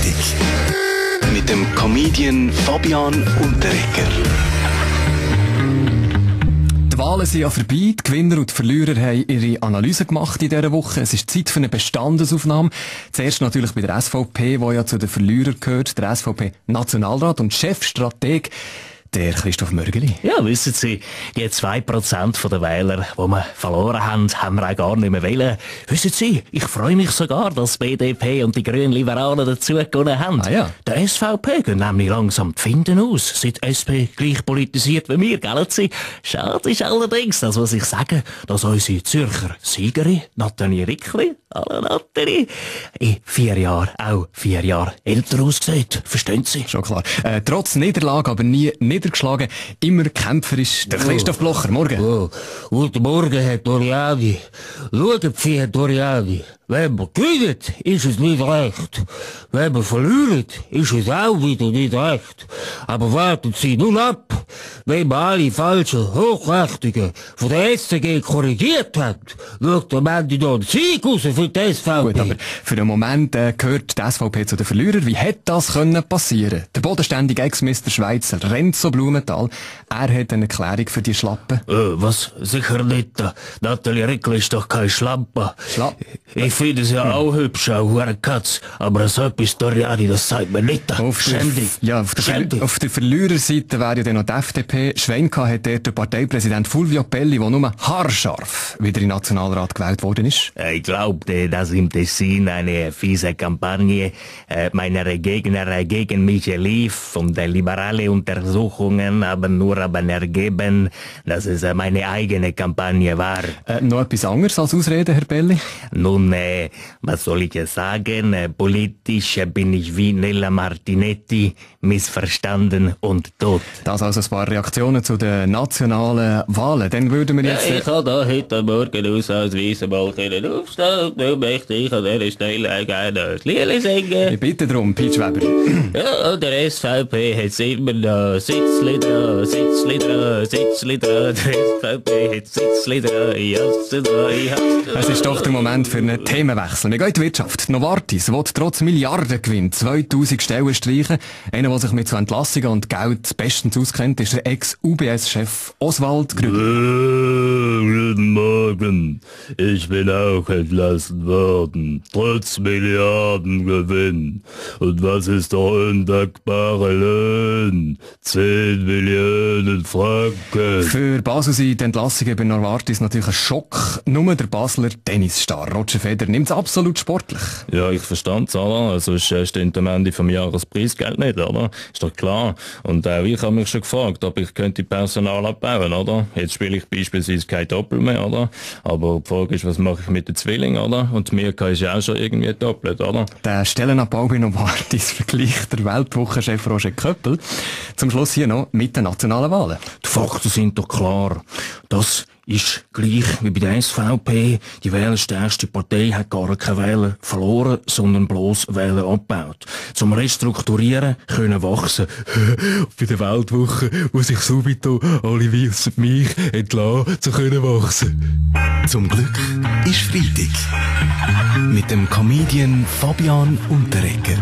Freitag. Mit dem Comedian Fabian Unterreger. Die Wahlen sind ja vorbei, die Gewinner und die Verlierer haben ihre Analyse gemacht in dieser Woche. Es ist Zeit für eine Bestandesaufnahme. Zuerst natürlich bei der SVP, die ja zu den Verlierern gehört, der SVP-Nationalrat und Chefstrateg, der Christoph Mörgeli. Ja, wissen Sie, die 2% der Wähler, die wir verloren haben, haben wir auch gar nicht mehr wählen. Wissen Sie, ich freue mich sogar, dass die BDP und die Grünen Liberalen dazu gewonnen haben. Ah, ja. Der SVP gehen nämlich langsam die Finden aus, seit SP gleich politisiert wie wir, gell Sie? Schade ist allerdings, das muss ich sagen, dass unsere Zürcher Siegerin, Nathalie Rickli, hallo Nathalie, in 4 Jahren auch 4 Jahre älter aussieht. Verstehen Sie? Schon klar. Trotz Niederlage, aber nie niedergeschlagen, immer kämpferisch. Der Christoph Blocher, morgen. Oh, guten Morgen, Herr Doriani. Schauen Sie, Herr Doriani. Wenn wir gewinnen, ist es nicht recht. Wenn wir verlieren, ist es auch wieder nicht recht. Aber warten Sie nun ab. Wenn man alle falschen Hochrechnungen von der SCG korrigiert hat, wird am Ende noch ein Sieg raus für die SVP. Gut, aber für den Moment gehört die SVP zu den Verlierern. Wie hätte das können passieren? Der bodenständige Ex-Mister Schweizer Renzo Blumenthal, er hat eine Erklärung für die Schlappen. Was? Sicher nicht. Nathalie Rickli ist doch kein Schlampe. Ich finde sie ja auch hübsch, auch eine Katz. Aber so etwas, Doriani, das sagt mir nicht. Ständig. Auf der Verliererseite wäre ja dann noch die FDP. Schwenka hat dort der Parteipräsident Fulvio Pelli, der nur haarscharf wieder in den Nationalrat gewählt worden ist. Ich glaube, dass im Tessin eine fiese Kampagne meiner Gegner gegen mich lief und liberale Untersuchungen haben nur ergeben, dass es meine eigene Kampagne war. Noch etwas anderes als Ausrede, Herr Pelli? Nun, was soll ich sagen? Politisch bin ich wie Nella Martinetti, missverstanden und tot. Das also ein paar Reaktionen zu den nationalen Wahlen. Dann würden wir jetzt... Ich habe da heute Morgen ausnahmsweise mal aufstehen und nun möchte ich an dieser Stelle gerne ein Lied singen. Ich bitte darum, Pietsch Weber. Ja, und der SVP hat immer noch Sitzli dran. Der SVP hat Sitzli dran. Es ist doch der Moment für einen Themenwechsel. Wir gehen in die Wirtschaft. Novartis will trotz Milliardengewinn 2000 Stellen streichen. Einer, der sich mit so Entlassungen und Geld bestens auskennt, ist der Ex-UBS-Chef Oswald Grüner. Guten Morgen. Ich bin auch entlassen worden. Trotz Milliardengewinn. Und was ist der undankbare Lohn? 10 Millionen Franken. Für Basel sind die Entlassungen bei Novartis natürlich ein Schock. Nur der Basler Tennisstar Roger Federer nimmt es absolut sportlich. Ja, ich verstand es, oder? Also es stimmt am Ende vom Jahrespreisgeld nicht, oder? Ist doch klar. Und auch ich habe mich schon gefragt, ob ich könnte Personal abbauen, oder? Jetzt spiele ich beispielsweise kein Doppel mehr, oder? Aber die Frage ist, was mache ich mit den Zwillingen, oder? Und Mirka ist ja auch schon irgendwie doppelt, oder? Der Stellenabbau bei Novartis vergleicht der Weltwochenchef Roger Köppel. Zum Schluss hier noch mit den nationalen Wahlen. Die Fakten sind doch klar. Das ist gleich wie bei der SVP. Die wählerstärkste Partei hat gar keine Wähler verloren, sondern bloß Wähler abgebaut. Zum Restrukturieren können wachsen. Bei der Weltwoche muss ich subito alle wissen mich entlassen, zu können wachsen. Zum Glück ist Freitag. Mit dem Comedian Fabian Unterreger.